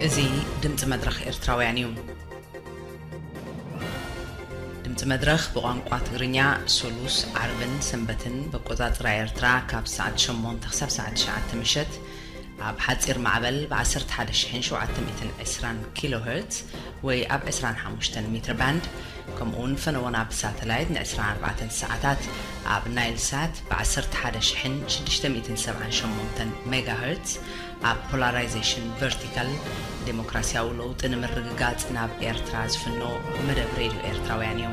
እዚ ድምፂ መድረኽ ኤርትራውያን እዩ። ድምፂ መድረኽ ብቋንቋ ትግርኛ ሶሉስ፣ ዓርብን ሰንበትን ብኣቆፃፅራ ኤርትራ ካብ ሰዓት ሸሞንተ ክሳብ ሰዓት ትሽዓተ ምሸት ኣብ ሓፂር ማዕበል ብ ዓሰርተ ሓደ ሺሕን ሸውዓተ ሚእትን ዕስራን ኪሎ ሄርትዝ ወይ ኣብ ዕስራን ሓሙሽተን ሜትር ባንድ፣ ከምኡ እውን ፈነወና ብሳተላይት ን ዕስራን ኣርባዕተን ሰዓታት ኣብ ናይል ሳት ብ ዓሰርተ ሓደ ሺሕን ሽዱሽተ ሚእትን ሰብዓን ሸሞንተን ሜጋ ሄርትዝ ኣብ ፖላራይዜሽን ቨርቲካል ዴሞክራሲያዊ ለውጢ ንምርግጋጽ ናብ ኤርትራ ዝፍኖ መደብ ሬድዮ ኤርትራውያን እዩ።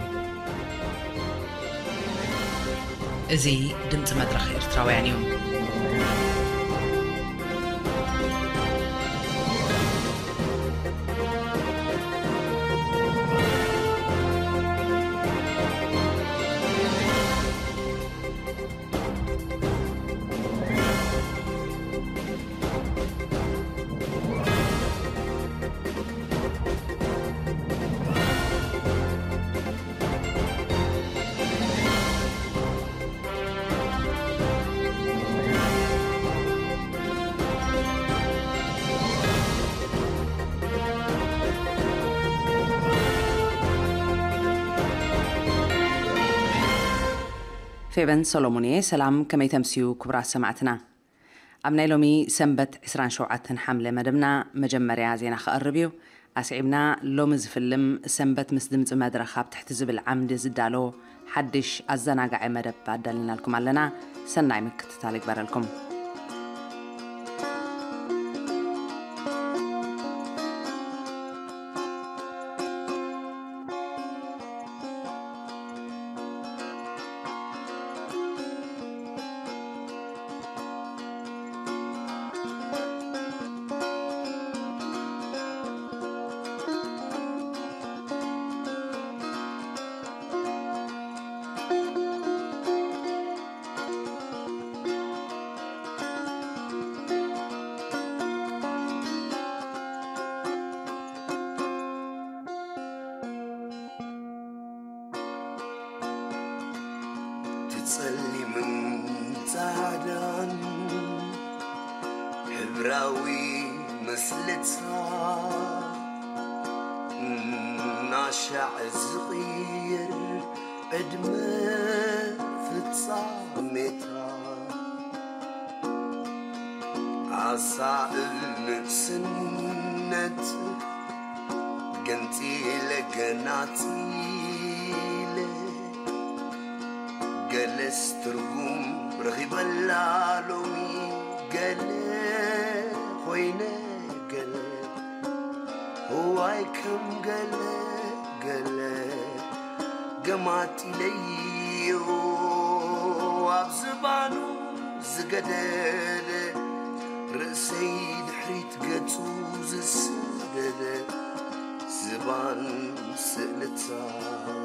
እዚ ድምጺ መድረኽ ኤርትራውያን እዩ። ፌበን ሰሎሞን እየ። ሰላም፣ ከመይ ተምስዩ ክቡራት ሰማዕትና? ኣብ ናይ ሎሚ ሰንበት ዕስራን ሸውዓተን ሓምለ መደብና መጀመርያ ዜና ክቐርብ እዩ። ኣስዒብና ሎሚ ዝፍልም ሰንበት ምስ ድምፂ መድረኽ ኣብ ትሕቲ ዝብል ዓምዲ ዝዳሎ ሓድሽ ኣዘናጋዒ መደብ ኣዳሊናልኩም ኣለና። ሰናይ ምክትታል ይግበረልኩም። ትጸሊምን ጻዕዳን ሕብራዊ ምስልታ እናሻዕ ዝቕይር ዕድመ ፍጻሜታ። ኣሳእል ንእስነት ገንጺለ ገናጺለ፣ ገለስ ትርጉም ረኺበላ ሎሚ፣ ገለ ኮይነ ገለ፣ እዋይ ከም ገለ ገለ፣ ገማጢለዮ ኣብ ዝባኑ ዝገደደ፣ ርእሰይ ድሕሪት ገጹ ዝሰደደ፣ ዝባን ስእልታተይ።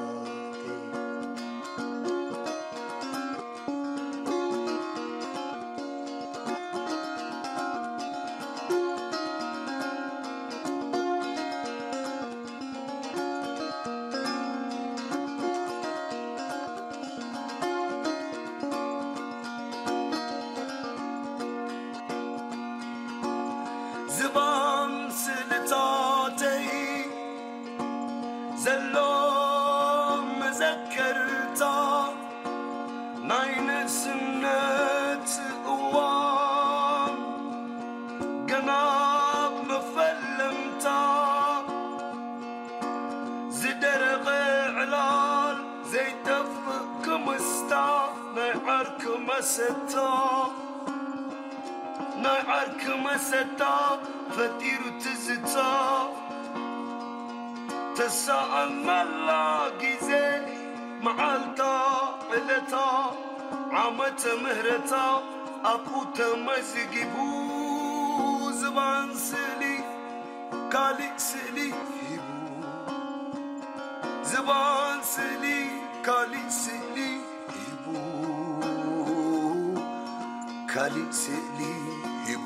ዝባን ስእልታተይ ዘሎ መዘከርታ ናይ ንእስነት እዋን ገና ኣብ መፈለምታ ዝደረቐ ዕላል ዘይጠፍእ ክምስታ ናይ ዓርኪ መሰታ ናይ ዓርኪ መሰታ ፈጢሩ ትዝታ ተሰኣልናላ ግዜ መዓልታ ዕለታ ዓመተ ምህረታ ኣብኡ ተመዝጊቡ ዝባን ስእሊ ካሊእ ስእሊ ሂቡ ዝባን ስእሊ ካሊእ ስእሊ ሂቡ ካሊእ ስእሊ ሂቡ።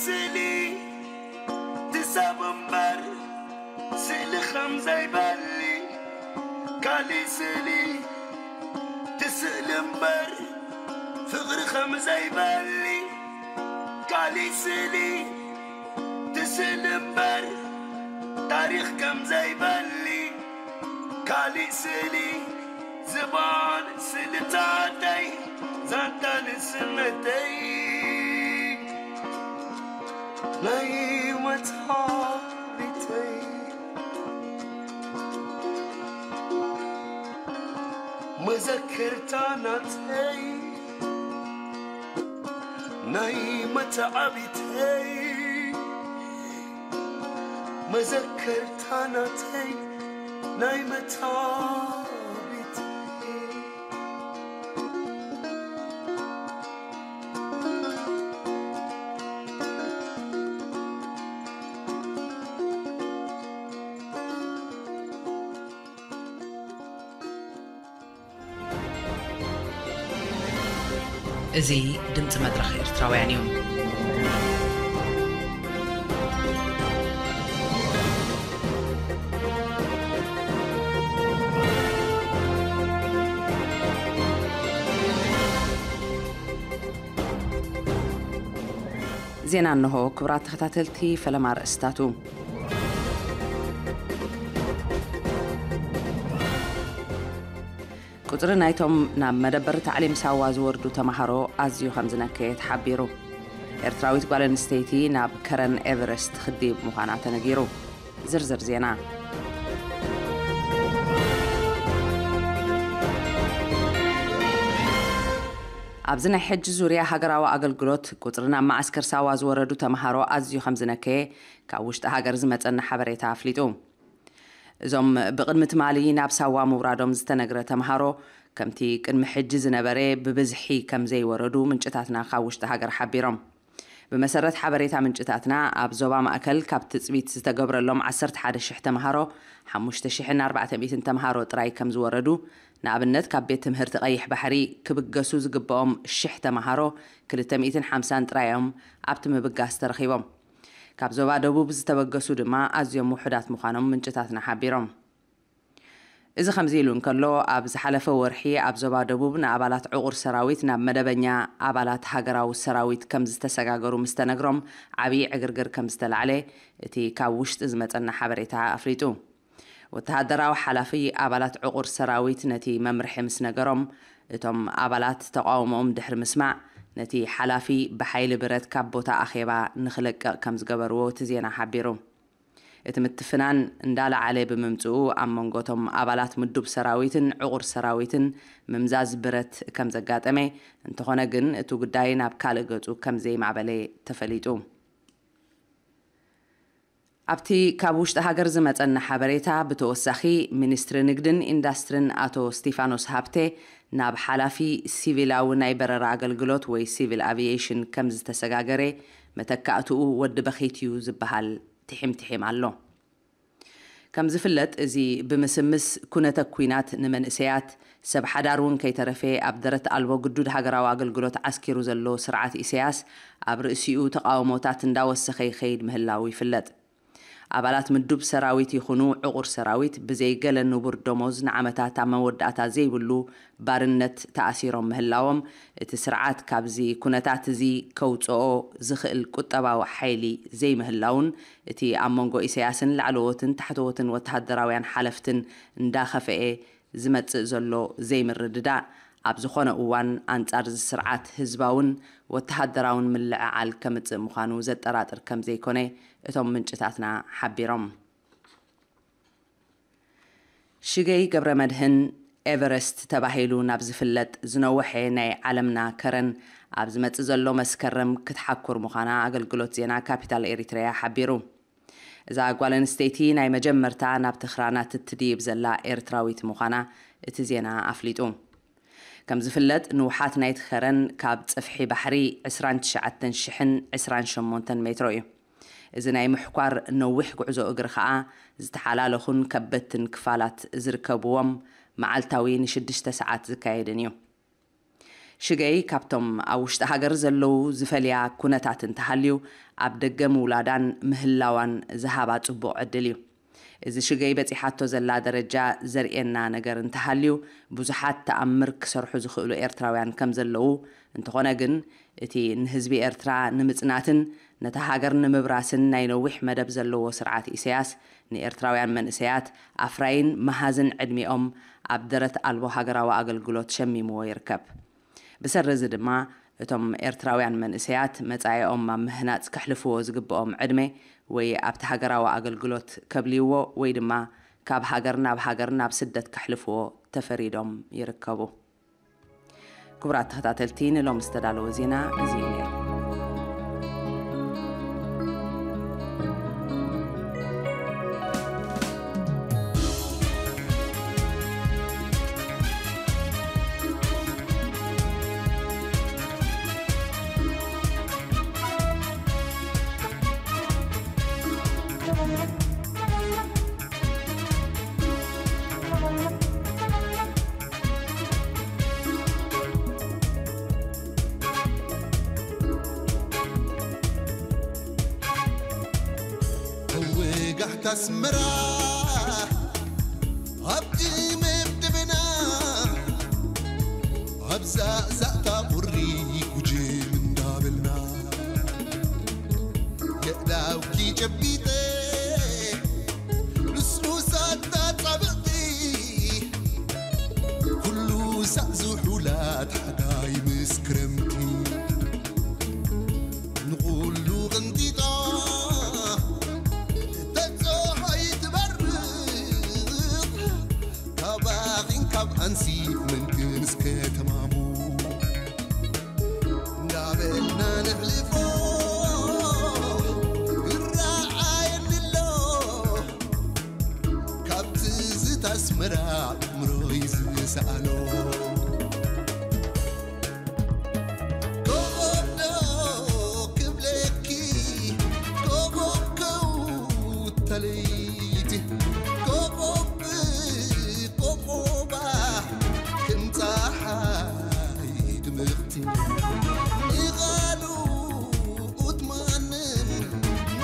ስእሊ ትሳብ እምበር ስእሊ ከም ዘይበሊ፣ ካሊእ ስእሊ ትስእሊ እምበር ፍቕሪ ከም ዘይበሊ፣ ካሊእ ስእሊ ትስእሊ እምበር ታሪኽ ከም ዘይበሊ፣ ካሊእ ስእሊ ዝባን ስእልታተይ ዛንታ ንስነተይ ናይ መታሪተይ መዘከርታ ናተይ ናይ መተዓቢተይ መዘከርታ ናተይ ናይ መታቢተይ። እዚ ድምፂ መድረኽ ኤርትራውያን እዩ። ዜና እንሆ። ክቡራት ተኸታተልቲ፣ ፈለማ ኣርእስታቱ። ቁጽሪ ናይቶም ናብ መደበር ታዕሊም ሳዋ ዝወርዱ ተማሃሮ ኣዝዩ ከም ዝነከየ ተሓቢሩ። ኤርትራዊት ጓል ኣንስተይቲ ናብ ከረን ኤቨረስት ትኽዲብ ምዃና ተነጊሩ። ዝርዝር ዜና። ኣብዚ ናይ ሕጂ ዙርያ ሃገራዊ ኣገልግሎት፣ ቁጽሪ ናብ መዓስከር ሳዋ ዝወረዱ ተምሃሮ ኣዝዩ ከም ዝነከየ ካብ ውሽጢ ሃገር ዝመጸና ሓበሬታ ኣፍሊጡ። እዞም ብቕድሚ ትማሊ ናብ ሳዋ ምውራዶም ዝተነግረ ተምሃሮ፣ ከምቲ ቅድሚ ሕጂ ዝነበረ ብብዝሒ ከም ዘይወረዱ ምንጭታትና ካብ ውሽጢ ሃገር ሓቢሮም። ብመሰረት ሓበሬታ ምንጭታትና፣ ኣብ ዞባ ማእከል ካብ ትጽቢት ዝተገብረሎም ዓሰርተ ሓደ ሽሕ ተምሃሮ፣ ሓሙሽተ ሽሕን ኣርባዕተ ሚእትን ተምሃሮ ጥራይ ከም ዝወረዱ፣ ንኣብነት ካብ ቤት ትምህርቲ ቀይሕ ባሕሪ ክብገሱ ዝግብኦም ሽሕ ተምሃሮ፣ ክልተ ሚእትን ሓምሳን ጥራይ እዮም ኣብቲ ምብጋስ ተረኺቦም። ካብ ዞባ ደቡብ ዝተበገሱ ድማ ኣዝዮም ውሑዳት ምዃኖም ምንጭታትና ሓቢሮም። እዚ ከምዚ ኢሉ እንከሎ፣ ኣብ ዝሓለፈ ወርሒ ኣብ ዞባ ደቡብ ንኣባላት ዕቑር ሰራዊት ናብ መደበኛ ኣባላት ሃገራዊ ሰራዊት ከም ዝተሰጋገሩ ምስ ተነግሮም፣ ዓብዪ ዕግርግር ከም ዝተላዕለ እቲ ካብ ውሽጢ ዝመጸና ሓበሬታ ኣፍሊጡ። ወተሃደራዊ ሓላፊ ኣባላት ዕቑር ሰራዊት ነቲ መምርሒ ምስ ነገሮም፣ እቶም ኣባላት ተቓውሞኦም ድሕሪ ምስማዕ፣ ነቲ ሓላፊ ብሓይሊ ብረት ካብ ቦታ ኣኼባ ንኽለቅቕ ከም ዝገበርዎ እቲ ዜና ሓቢሩ። እቲ ምትፍናን እንዳለዓለ ብምምጽኡ፣ ኣብ መንጎ እቶም ኣባላት ምዱብ ሰራዊትን ዕቑር ሰራዊትን ምምዛዝ ብረት ከም ዘጋጠመ፣ እንተኾነ ግን እቲ ጉዳይ ናብ ካልእ ገጹ ከም ዘይማዕበለ ተፈሊጡ። ኣብቲ ካብ ውሽጢ ሃገር ዝመጸና ሓበሬታ ብተወሳኺ፣ ሚኒስትሪ ንግድን ኢንዳስትሪን ኣቶ ስቲፋኖስ ሃብቴ ናብ ሓላፊ ሲቪላዊ ናይ በረራ ኣገልግሎት ወይ ሲቪል ኣቪዬሽን ከም ዝተሰጋገረ፣ መተካእትኡ ወዲ በኺት እዩ ዝበሃል ትሒም ትሒም ኣሎ። ከም ዝፍለጥ፣ እዚ ብምስምስ ኩነተ ኲናት ንመንእሰያት፣ ሰብ ሓዳር እውን ከይተረፈ ኣብ ደረት ኣልቦ ግዱድ ሃገራዊ ኣገልግሎት ዓስኪሩ ዘሎ ስርዓት ኢሳያስ፣ ኣብ ርእሲኡ ተቓውሞታት እንዳወሰኸ ይኸይድ ምህላዉ ይፍለጥ። ኣባላት ምዱብ ሰራዊት ይኹኑ ዕቑር ሰራዊት ብዘይ ገለ ንቡር ደሞዝ ንዓመታት ኣብ መወዳእታ ዘይብሉ ባርነት ተኣሲሮም ምህላዎም፣ እቲ ስርዓት ካብዚ ኩነታት እዚ ከውጽኦ ዝኽእል ቁጠባዊ ሓይሊ ዘይምህላውን፣ እቲ ኣብ መንጎ ኢሳያስን ላዕለዎትን ታሕተዎትን ወተሃደራውያን ሓለፍትን እንዳኸፍኤ ዝመጽእ ዘሎ ዘይምርድዳእ፣ ኣብ ዝኾነ እዋን ኣንጻር እዚ ስርዓት ህዝባውን ወተሃደራውን ምልዕዓል ከምጽእ ምዃኑ ዘጠራጥር ከም ዘይኮነ እቶም ምንጭታትና ሓቢሮም። ሽገይ ገብረመድህን ኤቨረስት ተባሂሉ ናብ ዝፍለጥ ዝነውሐ ናይ ዓለምና ከረን ኣብ ዝመጽእ ዘሎ መስከረም ክትሓኩር ምዃና ኣገልግሎት ዜና ካፒታል ኤሪትሪያ ሓቢሩ። እዛ ጓል ኣንስተይቲ ናይ መጀመርታ ናብቲ ክራናት እትድይብ ዘላ ኤርትራዊት ምዃና እቲ ዜና ኣፍሊጡ። ከም ዝፍለጥ፣ ንውሓት ናይቲ ከረን ካብ ጽፍሒ ባሕሪ ዕስራን ትሽዓተን ሽሕን ዕስራን ሸሞንተን ሜትሮ እዩ። እዚ ናይ ምሕኳር ነዊሕ ጉዕዞ እግሪ ኸኣ፣ ዝተሓላለኹን ከበድትን ክፋላት ዝርከብዎም፣ መዓልታዊ ንሽዱሽተ ሰዓት ዝካየድን እዩ። ሽገይ ካብቶም ኣብ ውሽጢ ሃገር ዘለዉ ዝፈልያ ኩነታት እንተሃልዩ፣ ኣብ ደገ ምውላዳን ምህላዋን ዝሃባ ጽቡቕ ዕድል እዩ። እዚ ሽገይ በጺሓቶ ዘላ ደረጃ ዘርእየና ነገር እንተሃልዩ፣ ብዙሓት ተኣምር ክሰርሑ ዝኽእሉ ኤርትራውያን ከም ዘለዉ፣ እንተኾነ ግን፣ እቲ ንህዝቢ ኤርትራ ንምጽናትን ነታ ሃገር ንምብራስን ናይ ነዊሕ መደብ ዘለዎ ስርዓት ኢሳያስ፣ ንኤርትራውያን መንእሰያት ኣፍራይን መሃዝን ዕድሚኦም ኣብ ደረት ኣልቦ ሃገራዊ ኣገልግሎት ሸሚምዎ ይርከብ። ብሰሪ እዚ ድማ፣ እቶም ኤርትራውያን መንእሰያት መጻኢኦም ኣብ ምህናጽ ከሕልፍዎ ዝግብኦም ዕድመ ወይ ኣብቲ ሃገራዊ ኣገልግሎት ከብልይዎ ወይ ድማ ካብ ሃገር ናብ ሃገር ናብ ስደት ከሕልፍዎ ተፈሪዶም ይርከቡ። ክቡራት ተኸታተልቲ፣ ንሎሚ ዝተዳለወ ዜና እዚ እዩ ነይሩ። ወጋሕታ ኣስመራ ኣብ ድመብደበና፣ ኣብ ዛእዛእታ ቁሪ ጉጅም እንዳበልና፣ የእዳውኪ ጨቢጠ ልስሉሳት ኣጻብዕቲ፣ ኩሉ ሳዕ ዝሑላት ሓጋይ ምስ ክረምቲ፣ ንኹሉ ቅንጢጣ፣ እታ ጸሓይ ትበርቕ፣ ካባኺን ካብ ኣንሲት ምንክን እስከ ተማሙ። እንዳበልና ነሕልፎ ይረኣየኒ ኣሎ፣ ካብ ትዝታ ኣስመራ ኣእምሮይ ዝሰኣሎ። ኮኾብ ዶ ክብለኪ፣ ኮኾብ ከውታ ለይቲ፣ ኮኾብ ኮኾባ ከም ጸሓይ ድምቕቲ፣ ንኻልኦት ማንም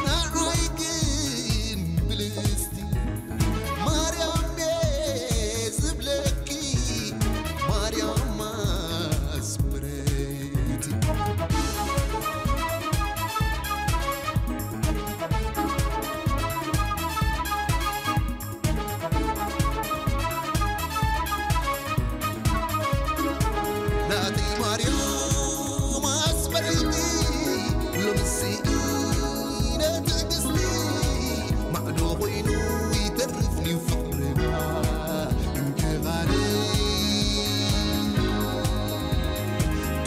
ንዓይ ግን ብልጽቲ። ማርያም እየ ዝብለኪ፣ ማርያም ኣስምረይቲ። ናተይ ማርያም ኣስመረይቲ፣ ሎምሲ ኢነ ትዕግስቲ፣ ማዕዶ ኮይኑ ይተርፍ ድዩ ፍቕርና፣ እንከ ቓል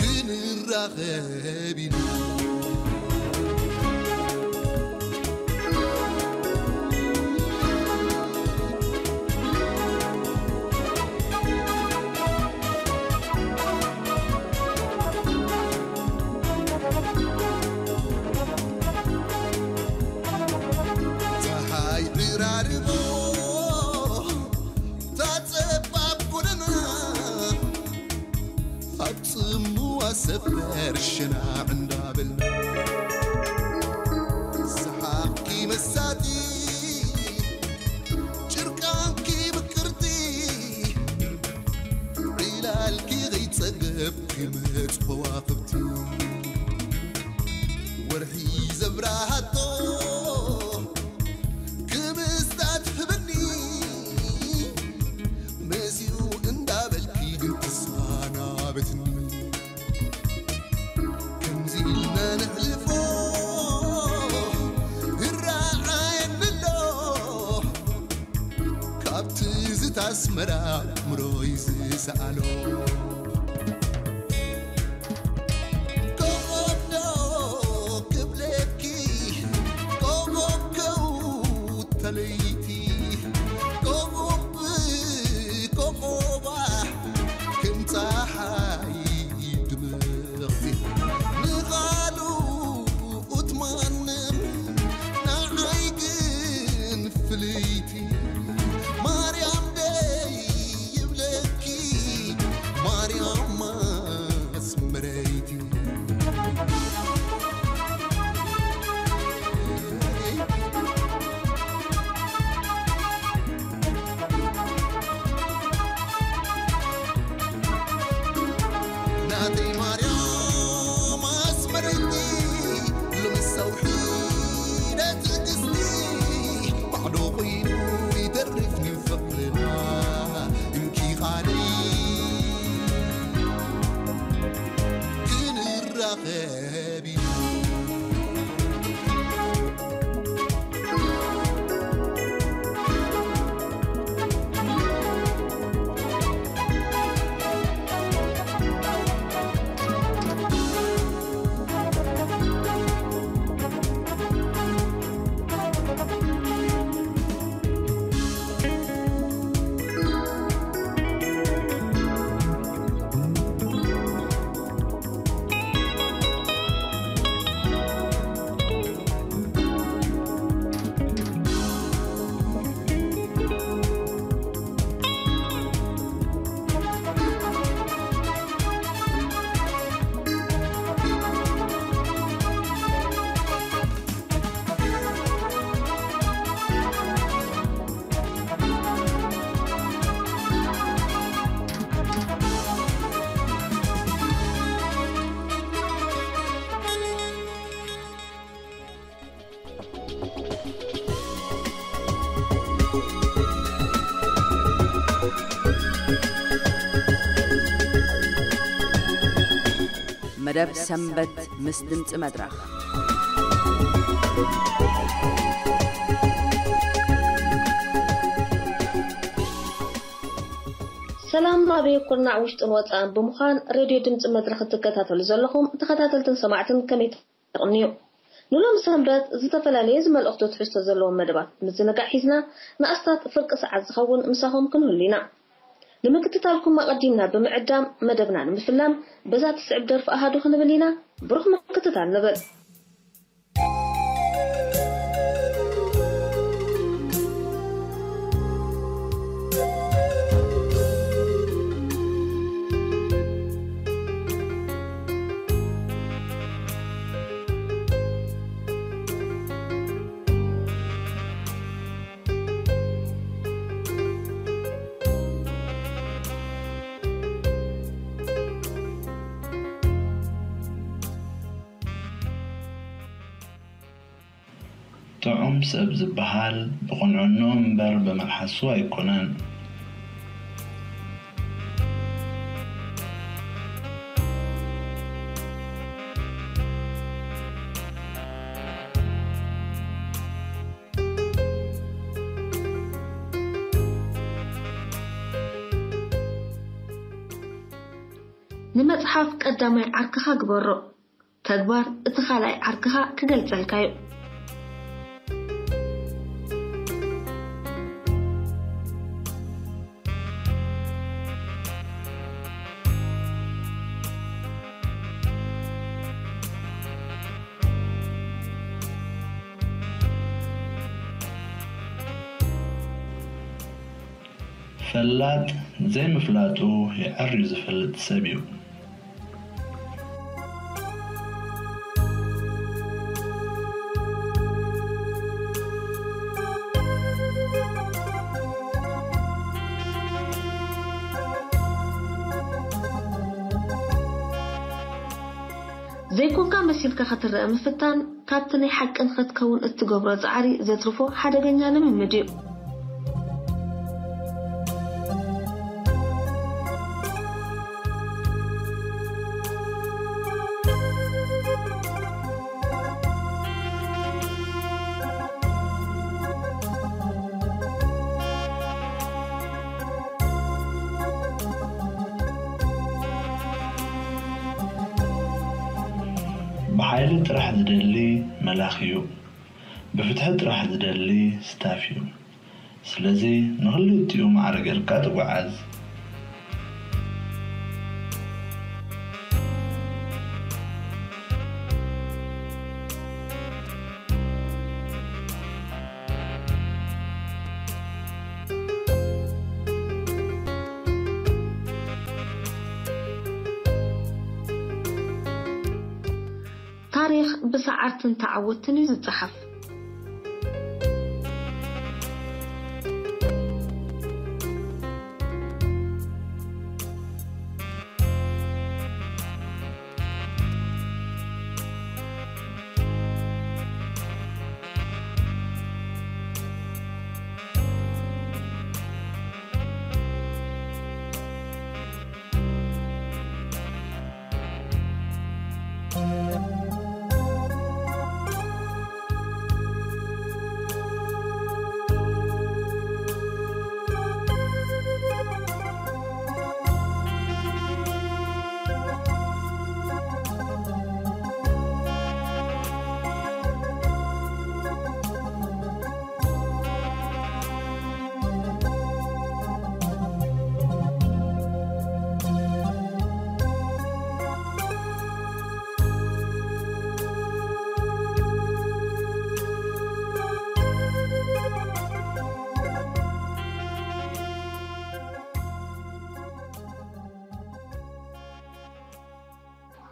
ክንራኸብ ኢና። ጸሓይ ዕራርቦ ታጸባብ ጎደና፣ ኣብ ጽምዋ ሰፈር ሸናዕ እንዳበልና፣ ሰሓቕኪ መሳጢ፣ ጭርቃንኪ ምቅርቲ፣ ዕላልኪ ከይጸገብኪ መጽ ከዋኽብቲ፣ ወርሒ ዘብራሃቶ ክምስታት ህበኒ፣ መሲኡ እንዳበልኪ ግን ተስፋ ናበትኒ። ከምዚ ኢልና ነሕልፎ ይረኣየኒ ኣሎ፣ ካብ ትዝታ ኣስመራ ኣእምሮይ ዝሰኣሎ። ኮኾብ ዶ ክብለኪ፣ ኮኾብ ከውታ ለይቲ፣ ኮኾብ ኮኾባ ከም ጸሓይ ድምቕቲ፣ ንኻልኦት ማንም ንዓይ ግን ፍልይቲ። ማርያም ደይ ይብለኪ፣ ማርያም መደብ ሰንበት ምስ ድምፂ መድረኽ። ሰላም፣ ኣበይ ኩርናዕ ውሽጥን ወፃእን ብምዃን ሬድዮ ድምፂ መድረኽ እትከታተሉ ዘለኹም ተኸታተልትን ሰማዕትን ከመይ ተቕንዩ? ንሎም ሰንበት ዝተፈላለየ ዝመልእኽቶ ትሕዝቶ ዘለዎም መደባት ምዝንጋዕ ሒዝና ንኣስታት ፍርቂ ሰዓት ዝኸውን ምሳኹም ክንህሉ ኢና። ንምክትታልኩም ኣቐዲምና ብምዕዳም መደብና ንምፍላም በዛ ትስዕብ ደርፊ ኣሃዱ ክንብል ኢና። ብሩኽ ምክትታል ንብል። ጥዑም ሰብ ዝበሃል ብቕንዕኖ እምበር ብመልሓሱ ኣይኮነን። ንመጽሓፍ ቀዳማይ ዓርክኻ ግበሮ። ተግባር እቲ ካልኣይ ዓርክኻ ክገልጸልካ እዩ። ፈላጥ ዘይምፍላጡ የዐርዩ ዝፈልጥ ሰብ እዩ። ዘይኮንካ መሲልካ ክትረአ ምፍታን፣ ካብቲ ናይ ሓቂ ንኽትከውን እትገብሮ ጻዕሪ ዘትርፎ ሓደገኛ ልምምድ እዩ። ብሓይሊ ጥራሕ ዝደሊ መላኺ እዩ። ብፍትሒ ጥራሕ ዝደሊ ስታፍ እዩ። ስለዚ ንኽልቲኡ ማዕረ ጌርካ ተጓዓዝ። ታሪኽ ብሰዓርትን ተዓወትን እዩ ዝጸሓፍ።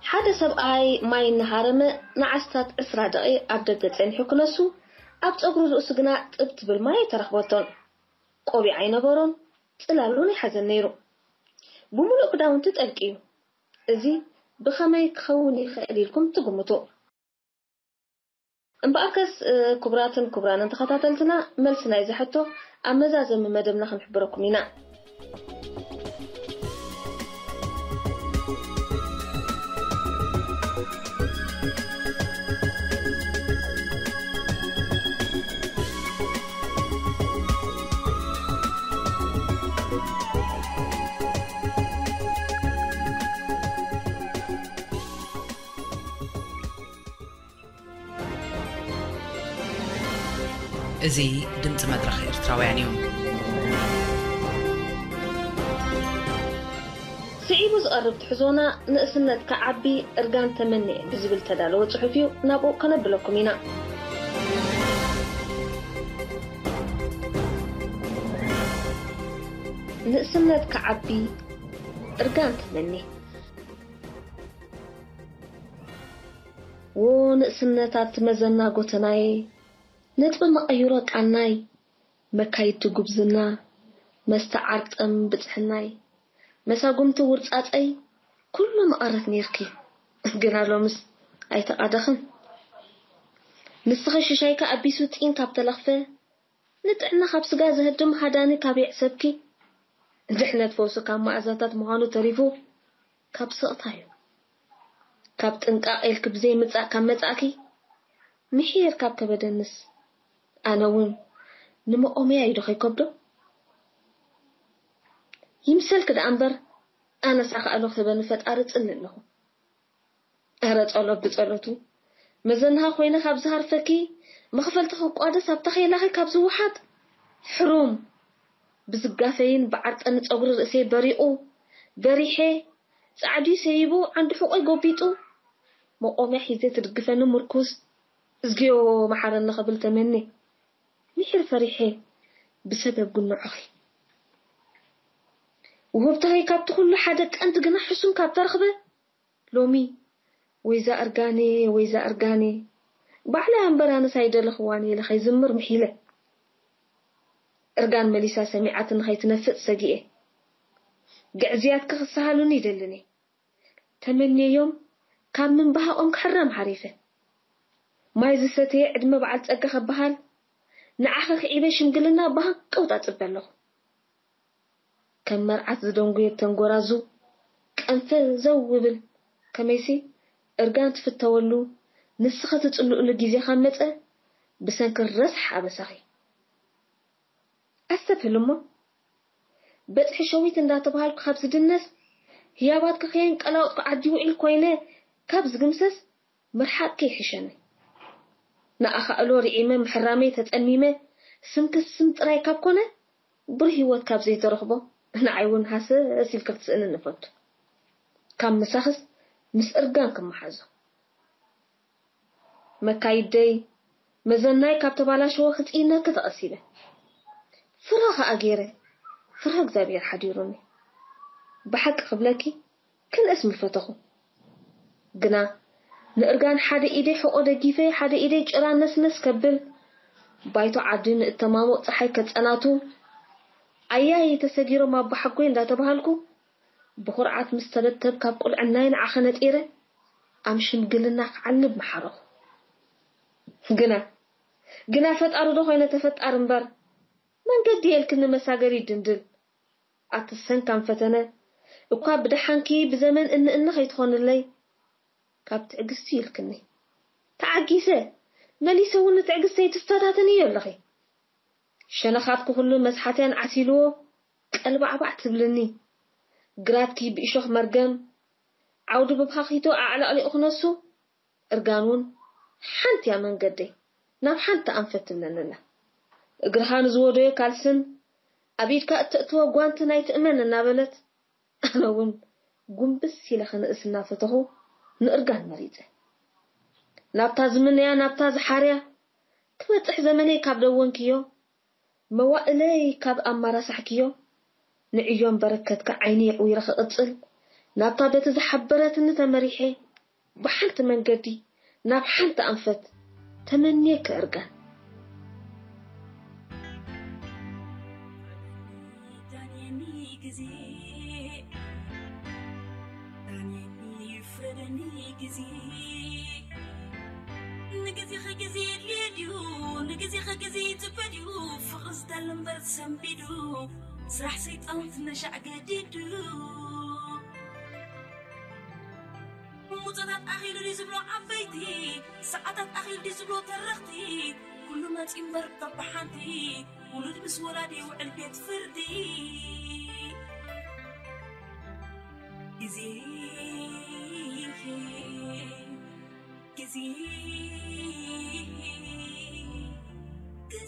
ሓደ ሰብኣይ ማይ እናሃረመ ንኣስታት ዕስራ ደቒቕ ኣብ ደገ ጸኒሑ ክነሱ፣ ኣብ ጸጉሪ ርእሱ ግና ጥብ ትብል ማይ ኣይተረኽበቶን። ቆቢዕ ኣይነበሮን፣ ጽላል እውን ኣይሓዘን ነይሩ። ብምሉእ ክዳውንቱ ጠልቅዩ። እዚ ብኸመይ ክኸውን ይኽእል ኢልኩም ትግምቱ? እምበኣርከስ፣ እ፣ ክቡራትን ክቡራንን ተኸታተልትና፣ መልሲ ናይዚ ሕቶ ኣብ መዛዘሚ መደብና ክንሕብረኩም ኢና። እዚ ድምፂ መድረኽ ኤርትራውያን እዩ። ስዒቡ ዝቐርብ ትሕዞና ንእስነት ክዓቢ እርጋን ተመንየ ብዝብል ተዳለወ ጽሑፍ እዩ። ናብኡ ከነብለኩም ኢና። ንእስነት ክዓቢ እርጋን ተመንየ። ዎ ንእስነት ኣብቲ መዘና ጎተናየ፣ ነጥቢ መቐይሮ ቃናይ፣ መካይድቲ ጉብዝና፣ መስተ ዓርጠም ብጽሕናይ፣ መሳጉምቲ ውርጻጸይ፣ ኩሉ መቐረት ኔርኪ። ግና ሎምስ ኣይተቓደኽን። ንስኺ ሽሻይካ ኣቢሱ ጢን ካብ ተለኽፈ፣ ንጥዕና ካብ ስጋ ዘህድም ሃዳኒ ካብ የዕሰብኪ፣ ድሕነት ፈውሲ ካብ መኣዛታት ምዃኑ ተሪፉ ካብ ስቕታ እዩ። ካብ ጥንቃቕ ኢልኪ ብዘይ ምጻእ ካብ መጻእኪ፣ ምሒር ካብ ከበደንስ፣ ኣነ እውን ንመቆምያ እዩ ዶ ከይከብዶ? ይምሰልኪ ደኣ እምበር፣ ኣነስ ኣኻእሎ ክህበኒ ፈጣሪ ጽሊ ኣለኹ። እረ ጸሎት ብጸሎቱ መዘንኻ ኮይነ ካብ ዝሃርፈኪ፣ መኽፈልቲ ክቋደስ ኣብታ ኼላኺ ካብ ዝወሓጥ፣ ሕሩም ብዝጋፈይን ብዓርጠኒ ጸጉሪ ርእሰይ በሪቑ፣ በሪሐ፣ ጻዕዲ ሰይቡ፣ ዓንዲ ሕቖይ ጎቢጡ፣ መቆምያ ሒዘ ትድግፈኒ ምርኩስ፣ እዝግዮ መሓረኒ ክብል ተመኔ። ምሒር ፈሪሐ ብሰበብ ጉንዖኺ። ውህብቶኸይ ካብቲ ኩሉ ሓደ ቀንዲ ግና ሕሱም ካብ ተረኽበ፣ ሎሚ ወይዛ እርጋኔ፣ ወይዛ እርጋኔ፣ ባዕለይ ኣንበር ኣነስ ኣይደለኽዋን ኢለ ከይዝምር ምሒለ። እርጋን መሊሳ ሰሚዓትኒ ከይትነፍጥ ሰጊኤ። ግዕዝያትኪ ክሰሃሉኒ ይደልን እየ። ተመንየዮም ካብ ምንባህቖም ክሕረም ሓሪፈ። ማይ ዝሰተየ ዕድመ በዓል ጸጋ ከበሃል፣ ንዓኺ ክዒበ ሽምግልና ብሃንቀውታ እጽበ ኣለኹ። ከም መርዓት ዝደንጉየ ተንጎራዙ፣ ቀንፈ ዘው ይብል ከመይሲ፣ እርጋን ትፍተወሉ፣ ንስኺ ትጽልኡሉ ግዜ ካብ መጸ፣ ብሰንኪ ረሳሕ ኣበሳኺ። ኣስተብህል እሞ፣ በጽሒ ሸዊት እንዳተባሃልኩ ካብ ዝድነስ፣ ህያባትኪ ከየንቀላወጥኩ ዓዲ ውዒል ኮይነ ካብ ዝግምሰስ፣ ምርሓቕኪ ይሕሸኒ። ንኣኻእሎ ርዒመ ምሕራመይ ተጸሚመ፣ ስምኪ ስም ጥራይ ካብ ኮነ፣ ብሩህ ህይወት ካብ ዘይተረኽቦ፣ ንዓይ እውን ሃሰስ ኢልኪ ክትስእንኒ እፈቱ። ካብ ምሳኽስ ምስ እርጋን ክመሓዞ። መካይደይ፣ መዘናይ ካብ ተባላሸወ ክጽይነኪ ተቐሲበ። ፍረ ኸኣ ገይረ፣ ፍረ እግዚኣብሔር ሓዲሩኒ። ብሓቂ ክብለኪ፣ ክንእስ ምፈተኹ። ግና ንእርጋን ሓደ ኢደይ ሕቖ ደጊፈ፣ ሓደ ኢደይ ጭራ ነስነስ ከብል፣ ባይቶ ዓዲ ንእተማሙቕ ጸሓይ ከጸናቱ፣ ኣያይ ተሰጊሮም ኣቦሓጎይ እንዳተባሃልኩ፣ ብኹርዓት ምስ ተበተብ ካብ ቁልዕናይ ንዓኸ ነጢረ፣ ኣም ሽምግልና ክዓልብ መሓረኹ። ግና፣ ግና ፈጣሪ ዶ ኮይነ ተፈጣሪ እምበር፣ መንገዲ የልክኒ መሳገሪ ድንድል። ኣቲ ሰንካም ፈተነ፣ እኳ ብደሓንኪ ብዘመን እንእኒ ከይትኾንለይ፣ ካብ ትዕግስቲ ይልክኒ። ተዓጊሰ፣ መሊሰ እውን ንትዕግስተይ ትፈታተንዮ ኣለኺ። ሸነኻትኪ ኩሉ መስሓትያን ዓሲልዎ፣ ቀልባዕባዕ ትብልኒ። ግራትኪ ብእሾኽ መርገም፣ ዓውዲ ብብሃኺቶ ኣዕለቕሊቑ ክነሱ፣ እርጋን እውን ሓንቲ እያ መንገደይ፣ ናብ ሓንቲ ኣንፈት ትብለኒ ኣላ። እግርኻ ንዝወደዮ ካልስን ኣብ ኢድካ እተእትዎ ጓንትን ኣይትእመን እናበለት፣ ኣነ እውን ጉንብስ ኢለ ክንእስ እናፈተኹ ንእርጋን መሪጸ። ናብታ ዝምነያ፣ ናብታ ዝሓርያ ክበጽሕ ዘመነይ ካብ ደወንክዮ፣ መዋእለይ ካብ ኣማራሳሕክዮ፣ ንዕዮን በረከትካ ዓይኒ የዕዊረ ክቕጽል፣ ናብታ በቲ ዝሓበረትኒ ተመሪሐ፣ ብሓንቲ መንገዲ፣ ናብ ሓንቲ ኣንፈት፣ ተመንየኪ እርጋን። ዳንየኒ ግዜ፣ ዳንየኒ ፍረደኒ ግዜ። ንግዜኸ ግዜ የድልዮ ድዩ? ንግዜኸ ግዜ ይጽበ ድዩ? ፍቕሪ ዝደሊ እምበር ሰንቢዱ፣ ስራሕ ሰይጣን ትነሻዕ ገዲዱ። ሙጸታት ኣኺሉ ድዩ ዝብሎ ዓበይቲ፣ ሰዓታት ኣኺሉ ድዩ ዝብሎ ተረኽቲ፣ ኩሉ መጺኡ እምበር በብሓንቲ፣ ውሉድ ምስ ወላዲ ይውዕል ቤት ፍርዲ። ግዜ፣ ግዜ፣ ግዜ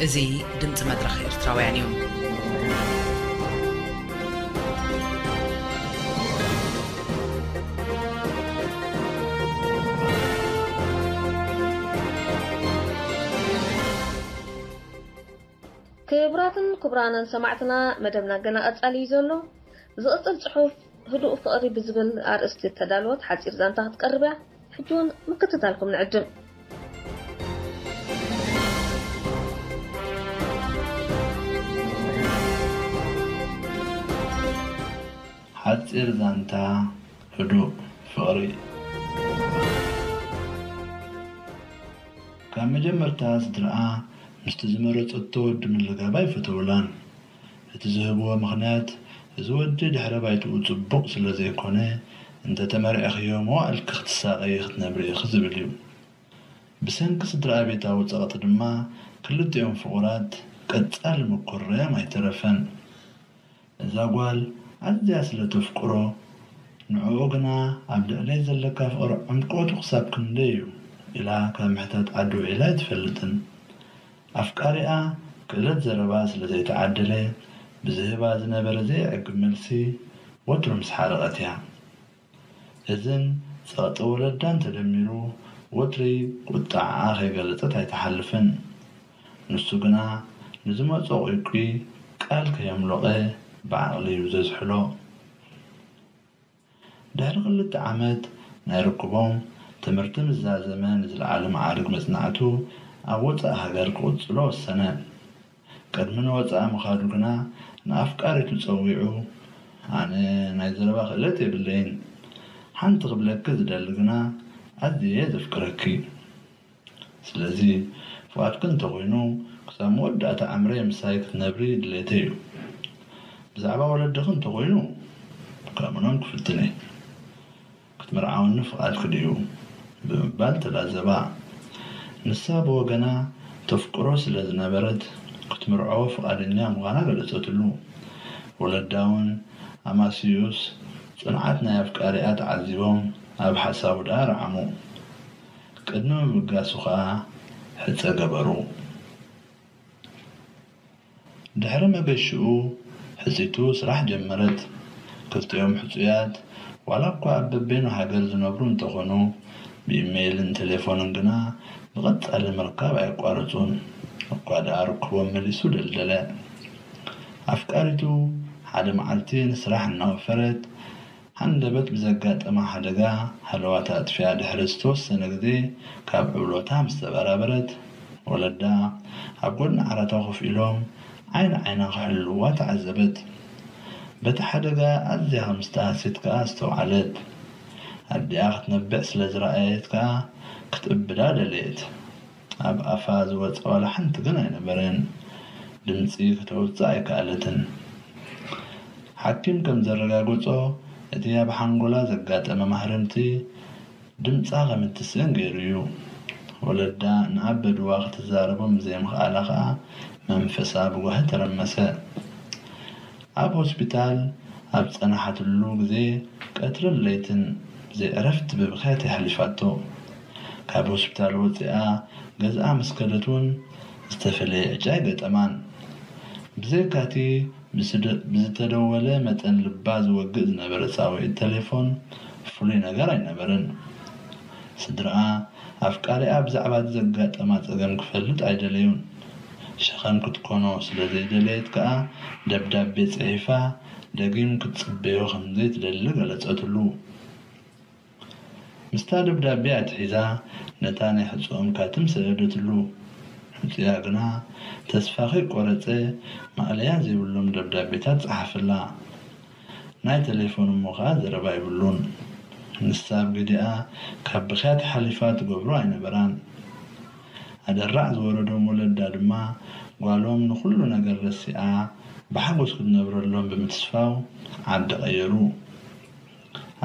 እዚ ድምፂ መድረኽ ኤርትራውያን እዩ። ክቡራትን ክቡራንን ሰማዕትና፣ መደብና ገና ቀጻሊ እዩ ዘሎ። ዝቕጽል ጽሑፍ ህዱእ ፍቕሪ ብዝብል ኣርእስቲ እተዳለወት ሓጺር ዛንታ ክትቀርብ እያ። ሕጂ እውን ምክትታልኩም ንዕድም። ሓጺር ዛንታ ህዱእ ፍቕሪ። ካብ መጀመርታ ስድራኣ ምስቲ ዝመረጸቶ ወዲ ምልጋብ ኣይፈተውላን። እቲ ዝህብዎ ምኽንያት፣ እዚ ወዲ ድሕረ ባይትኡ ጽቡቕ ስለ ዘይኮነ፣ እንተ ተመርዒኽዮ መዋእልኪ ክትሳቐዪ ክትነብሪ ኢኺ ዝብል እዩ። ብሰንኪ ስድራ ቤታዊ ጸቕጢ ድማ ክልቲኦም ፍቑራት ቀጻሊ ምኩርራዮም ኣይተረፈን። እዛ ጓል ኣዝያ ስለ ተፍቅሮ፣ ንዕኡ ግና ኣብ ልዕለይ ዘለካ ፍቕሪ ዕምቆቱ ክሳብ ክንደይ እዩ ኢላ ካብ ምሕታት ዓዲ ውዒላ ኣይትፈልጥን። ኣፍቃሪኣ ክእለት ዘረባ ስለ ዘይተዓደለ፣ ብዝህባ ዝነበረ ዘይዕግብ መልሲ ወትሩ ምስ ሓረቐት እያ። እዝን ጸቕጢ ወለዳን ተደሚሩ፣ ወትሪ ቁጥዓኣ ከይገለጸት ኣይትሓልፍን። ንሱ ግና ንዝመጾ ቁይቁይ ቃል ከየምሎቐ ብዓቕሊ እዩ ዘዝሕሎ። ድሕሪ ክልተ ዓመት ናይ ርክቦም፣ ትምህርቲ ምስ ዛዘመ፣ ንዝለዓለ መዓርግ መጽናዕቱ ኣብ ወጻኢ ሃገር ክቕጽሎ ወሰነ። ቅድሚ ንወጻኢ ምኻዱ ግና ንኣፍቃሪቱ ጸዊዑ፣ "ኣነ ናይ ዘረባ ክእለት የብለይን። ሓንቲ ክብለኪ ዝደሊ ግና፣ ኣዝየ ዘፍቅረኪ። ስለዚ ፍቓድኪ እንተኾይኑ፣ ክሳብ መወዳእታ ዕምረይ ምሳይ ክትነብሪ ድሌተይ እዩ። ብዛዕባ ወለድኺ እንተኾይኑ፣ ከምኖም ክፍትን እየ። ክትምርዓወኒ ፍቓድኪ ድዩ?" ብምባል ተላዘባ። ንሳ ብወገና ተፍቅሮ ስለ ዝነበረት፣ ክትምርዖ ፍቓደኛ ምዃና ገለጸትሉ። ወለዳ እውን ኣማስዩስ ጽንዓት ናይ ኣፍቃሪኣ ተዓዚቦም ኣብ ሓሳቡ ደኣ ረዓሙ። ቅድሚ ምብጋሱ ኸኣ ሕጸ ገበሩ። ድሕሪ መገሽኡ፣ ሕጽይቱ ስራሕ ጀመረት። ክልቲኦም ሕጹያት፣ ዋላ እኳ ኣብ በበይኑ ሃገር ዝነብሩ እንተኾኑ፣ ብኢሜይልን ቴሌፎንን ግና ብቐጻሊ ምርካብ ኣየቋረጹን። እኳ ደኣ ርክቦም መሊሱ ደልደለ። ኣፍቃሪቱ ሓደ መዓልቲ ንስራሕ እናወፈረት፣ ሃንደበት ብዘጋጠማ ሓደጋ ሃለዋታ ኣጥፊኣ ድሕሪ ዝተወሰነ ግዜ ካብ ዕብሎታ ምስ ተበራበረት፣ ወለዳ ኣብ ጎድኒ ዓራታ ኮፍ ኢሎም ዓይኒ ዓይና ክሕልዋ ተዓዘበት። በቲ ሓደጋ ኣዝያ ከም ዝተሃስየት ከኣ ኣስተውዓለት። ኣዲኣ ክትነብዕ ስለ ዝረኣየት ከኣ ክትእብዳ ደለየት። ኣብ ኣፋ ዝወጸ ዋላ ሓንቲ ግን ኣይነበረን። ድምጺ ከተውጽእ ኣይከኣለትን። ሓኪም ከም ዘረጋገጾ፣ እቲ ኣብ ሓንጎላ ዘጋጠመ ማህረምቲ ድምጻ ከም እትስእን ገይሩ እዩ። ወለዳ ንኣበድዋ ክትዛረቦም ብዘይምኽኣላ ከኣ መንፈሳ ብጓሂ ተረመሰ። ኣብ ሆስፒታል ኣብ ጸናሓትሉ ግዜ፣ ቀትርን ለይትን ብዘይ ዕረፍቲ ብብኽያት የሕሊፋቶ። ካብ ሆስፒታል ወጺኣ ገዝኣ ምስ ከደት እውን ዝተፈለየ ዕጫ ኣይገጠማን። ብዘይካቲ ብዝደ-፣ ብዝተደወለ መጠን ልባ ዝወግእ ዝነበረ ጻውዒት ቴሌፎን ፍሉይ ነገር ኣይነበረን። ስድራኣ ኣፍቃሪኣ ብዛዕባ እቲ ዘጋጠማ ጸገም ክፈልጥ ኣይደለዩን። ሸኸም ክትኮኖ ስለ ዘይደለየት ከኣ ደብዳቤ ጽሒፋ ደጊም ክትጽበዮ ከም ዘይትደሊ ገለጸትሉ። ምስታ ደብዳቤ ኣትሒዛ ነታ ናይ ሕጽኦም ካትም ሰደደትሉ። ሕጹያ ግና ተስፋ ከይቆረጸ ማእለያ ዘይብሎም ደብዳቤታት ጸሓፈላ። ናይ ቴሌፎን እሞ ኸኣ ዘረባ የብሉን። ንሳ ኣብ ግዲኣ ካብ ብኽያት ሓሊፋ ትገብሮ ኣይነበራን። ኣደራዕ ዝወረዶም ወለዳ ድማ ጓሎም ንኹሉ ነገር ረሲዓ ብሓጎስ ክትነብረሎም ብምትስፋው ዓዲ ቀየሩ።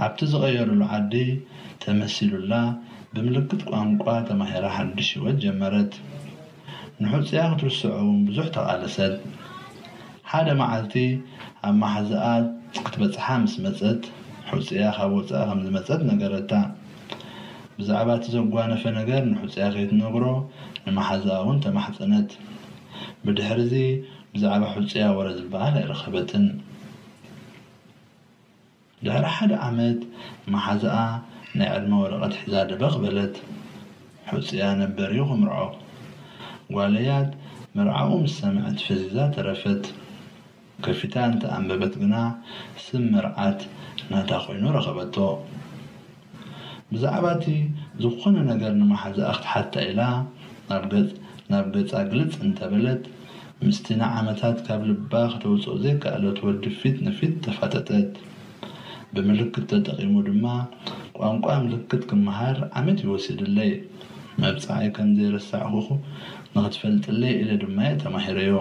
ኣብቲ ዝቐየሩሉ ዓዲ ተመሲሉላ ብምልክት ቋንቋ ተማሂራ ሓድሽ ህይወት ጀመረት። ንሕጹያ ክትርስዖ እውን ብዙሕ ተቓለሰት። ሓደ መዓልቲ ኣብ መሓዛኣ ክትበጽሓ ምስ መጸት፣ ሕጹያ ካብ ወጻኢ ከም ዝመጸት ነገረታ። ብዛዕባ እቲ ዘጓነፈ ነገር ንሕጹያ ከይትነግሮ ንመሓዛኣ እውን ተማሕጸነት። ብድሕርዚ ብዛዕባ ሑጽያ ወረ ዝበሃል ኣይረኸበትን። ድሕሪ ሓደ ዓመት መሓዛኣ ናይ ዕድመ ወረቐት ሒዛ ደበኽ በለት። ሑጽያ ነበር እዩ ክምርዖ። ጓለያት መርዓኡ ምስ ሰምዐት ፈዚዛ ተረፈት። ከፊታ እንተ ኣንበበት ግና ስም መርዓት ናታ ኮይኑ ረኸበቶ። ብዛዕባ እቲ ዝኾነ ነገር ንመሓዛኣ ክትሓታ ኢላ ናብ ገጽ-፣ ናብ ገጻ ግልጽ እንተበለት፣ ምስቲ ንዓመታት ካብ ልባ ከተውጽኦ ዘይከኣለት ወዲ ፊት ንፊት ተፋጠጠት። ብምልክት ተጠቒሙ ድማ ቋንቋ ምልክት ክመሃር ዓመት እዩ ወሲድለይ። መብጽዓይ ከም ዘይረሳዕኹ ንኽትፈልጥለይ ኢለ ድማ እየ ተማሂረዮ።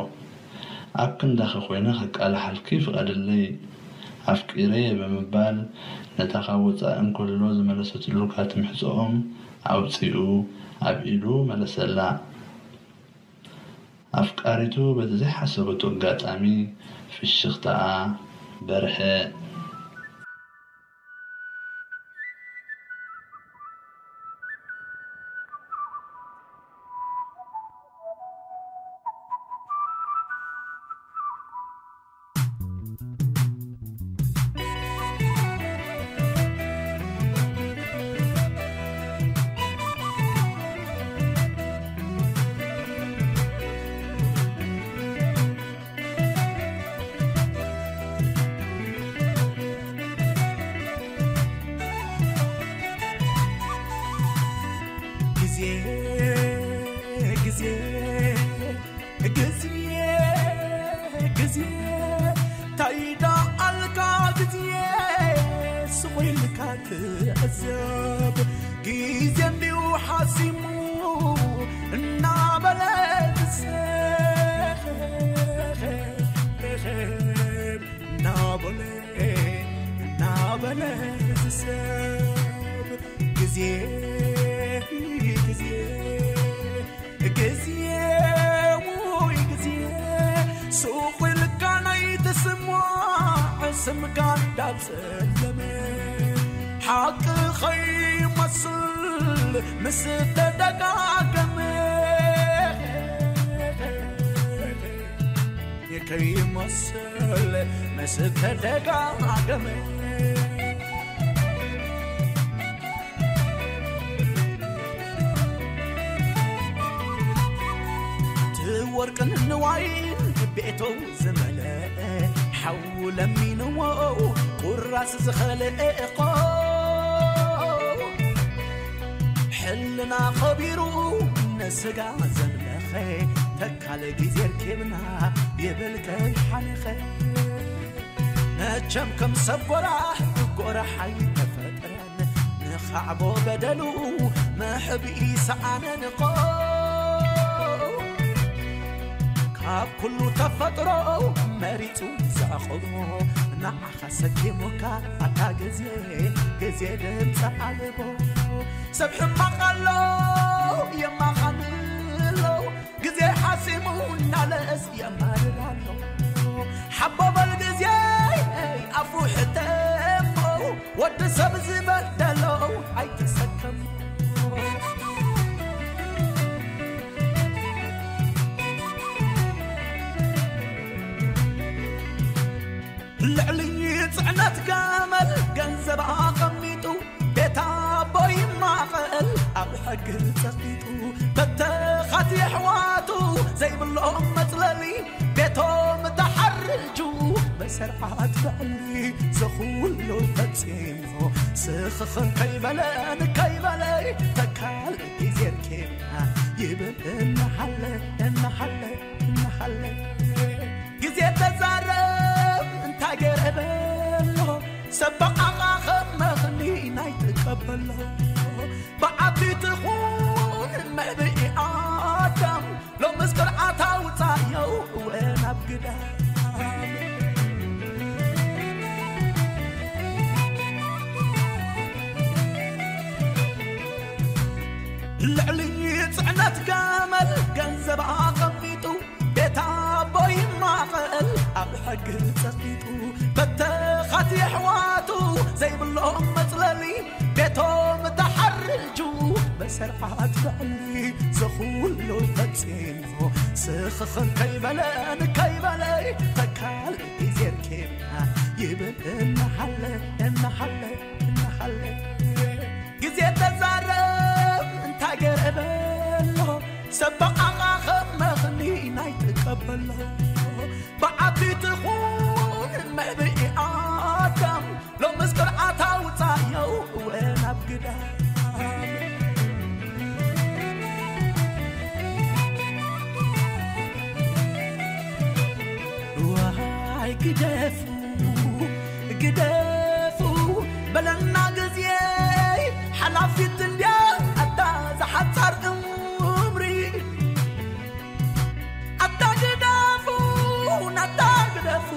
ኣብ ክንዳኺ ኮይነ ከቃልሓልኪ ፍቐድለይ። ኣፍቂረየ ብምባል ነታ ካብ ወጻኢ እንከሎ ዝመለሰትሉ ካርድ ምሕጽኦም ኣውጺኡ ኣብ ኢዱ መለሰላ። ኣፍቃሪቱ በቲ ዘይሓሰበቶ ኣጋጣሚ ፍሽኽታኣ በርሀ። ግዜ፣ ግዜ፣ ግዜ፣ ግዜ፣ ታይ ደኣልካ ግዜ፣ ስቕ ኢልካ ትዕዘብ። ግዜ እንዲዩ ሓሲሙ እናበለ ዝስሕብ፣ እናበለ፣ እናበለ ዝስሕብ። ግዜ፣ ግዜ፣ ግዜ፣ ውይ ግዜ፣ ሱቕ ኢልካ ናይ ትስማዕ ስምካ እንዳጸለመ፣ ሓቂ ኸይመስል ምስ ተደጋገመ፣ ከይመስል ምስ ተደጋገመ። እቲ ወርቅን ንዋይን ቤቱ ዝመልአ፣ ሓው ለሚንዎ ቁራስ ዝኸልአ እኮ። ሕልና ኸቢሩ ንስጋ ዘምለኸ፣ ተካል ግዜ ርኪብና ይብል ከይሓነኸ። መቸም ከም ሰብ ጎራሕ፣ ጎራሕ ኣይተፈጥረን፣ ንኻዕቦ በደሉ መሕብኢ ሰኣነን እኮ። ካብ ኩሉ ተፈጥሮ መሪጹ ዘዕቆቦ፣ ንዓኻ ሰኪሙካ ኣታ ግዜ፣ ግዜ ድምፂ ኣልቦ። ሰብ ሕማቕ ኣሎ የማኻን ኣሎ፣ ግዜ ሓሲሙ እናለእስ የማርር ኣሎ። ሓቦ በል ግዜ ኣፉ ሕተሞ፣ ወዲ ሰብ ዝበደሎ ኣይትሰከሞ። ልዕሊ ጽዕነት ገመል ገንዘብ ኣቐሚጡ፣ ቤት ኣቦ ይማቐል ኣብ ሕጊ ጸቂጡ። በተኻት የሕዋቱ ዘይብሎም መጽለሊ፣ ቤቶም ተሓርጁ ብሰርዓት ብዕሊ። ዝኹሉ ፈጺሙ ስኽኽን ከይበለ፣ ከይበለ፣ ተካል ግዜ ርኪብና ይብል እናሓለ፣ እናሓለ፣ እናሓለ። ግዜ ተዛረብ እንታይ ገይረ በሎ፣ ሰብ ብዓኻ ከም ምኽኒ ናይ ትቀበሎ። ብዓቢ ትኹን መዕብኢ ኣዳም፣ ሎምስ ቅርዓት ኣውጻዮ እወ ናብ ግዳም። ልዕሊ ጽዕነት ገመል ገንዘብ ኣቐሚጡ፣ ቤት ኣቦ ይማቐል ኣብ ሕጊ ጸቂጡ። በተኻት የሕዋቱ ዘይብሎም መጽለሊ፣ ቤቶም ተሓርጁ በሰ ተርዓት ልዕሊ ዘኹሉ ፈጺሙ ስኽኽን ከይበለ ንከይበለ ተካል ጊዜ ርኬብና ይብል እናሓለ እናሓለ እናሓለ ግዜ ተዛረብ እንታይ ገረ በሎ ሰብ ብዓኻ ከም መኽኒ ናይ ትቀበሎ ብዓቢት ኹን መብርሂ ኣዳም ሎምስ ቅርዓት ኣውጻዮ እወ ናብ ግዳም ዋይ ግደፉ ግደፉ በለና ግዜ ሓላፊት እንድያ ኣታ ዝሓጻር እምሪ ኣታ ግደፉ ኣታ ግደፉ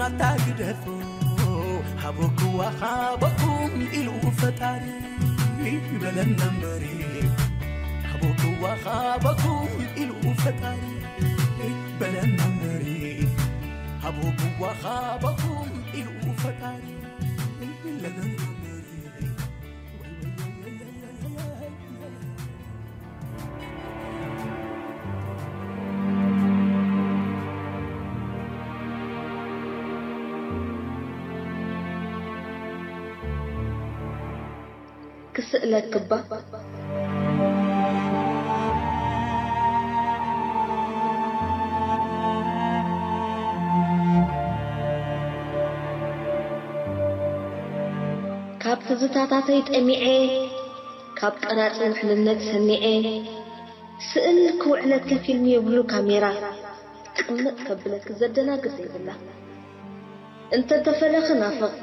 ኣታ ግደፉ ሃበኩዋ ሃበኩም ኢሉ ፈጣሪ በለና እምበሪ ሃበኩዋ ሃበኩም ኢሉ ፈጣሪ በለና እምበሪ ሃበኩዋ ሃበኩም ኢሉ ፈጣሪ በለና እምበሪ ክስእለክባ ካብ ትዝታታተይ ጠሚዐ ካብ ቀራጺ ውሕልነት ሰኒዐ ስእል ክውዕለኪ ፊልም የብሉ ካሜራ ቅምጥ ከብለኪ ዘደናግር ዘይብላ እንተ ተፈለኺ ናፍቕ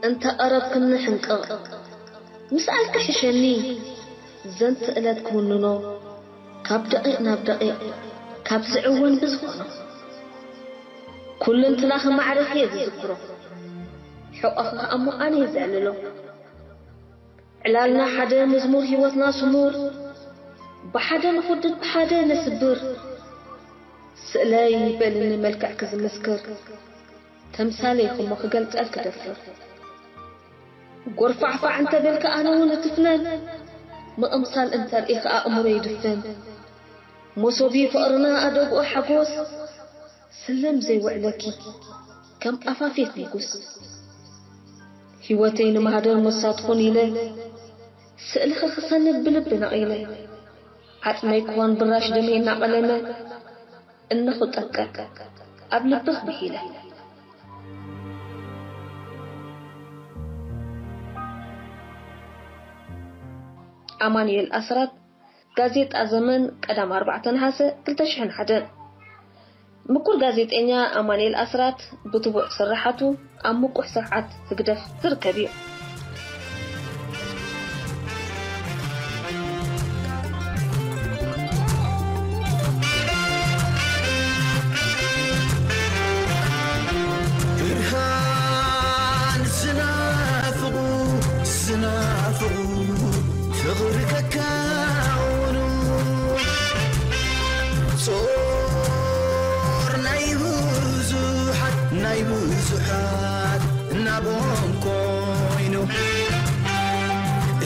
እንተ ቀረብክኒ ሕንቅቕ ምስ ኣልኪ ሕሸኒ ዘንተ እለት ክውንኖ ካብ ደቒቕ ናብ ደቒቕ ካብ ዝዕወን ብዝኾኖ ኩሉ እንትናኺ ማዕረኪ እየ ዝዝክሮ ሕቆኺ ከኣ እሞ ኣነ እየ ዘዕልሎ ዕላልና ሓደ መዝሙር ህይወትና ስሙር ብሓደ ንኹድድ ብሓደ ነስብር ስእለይ በልኒ መልክዕኪ ዝምስክር ተምሳሌ ኢኺሞ ክገልጸልኪ ደፍር ጎርፋዕፋዕ እንተበልኪ ኣነ እውን እትፍነን ምቕምሳል እንተርእኺ ኣእምሮ ይድፈን መሶቢ ፍቕርና ኣደግኦ ሓጎስ ስለም ዘይውዕለኪ ከም ኣፋፌት ንጉስ ህይወተይ ንማህደር ሞሳ ትኹን ኢለ ስእልኺ ክሰንድ ብልቢ ነቒለ ዓጽመይ ክኾን ብራሽ ደመይ እናቐለመ እነኹ ጠቀ ኣብ ልብኽ ብሂለ ኣማኑኤል ኣስራት ጋዜጣ ዘመን ቀዳም ኣርባዕተ ነሓሰ ክልተ ሽሕን ሓደን ምኩር ጋዜጠኛ ኣማኑኤል ኣስራት ብትቡዕ ስራሓቱ ኣብ ምቁሕ ስርዓት ህግደፍ ዝርከብ እዩ። ብርሃን ዝናፍቑ ዝናፍቑ ፍቕሪ ከካውኑ ጾር ናይ ብዙሓት ናይ ብዙሓት ናቦም ኮይኑ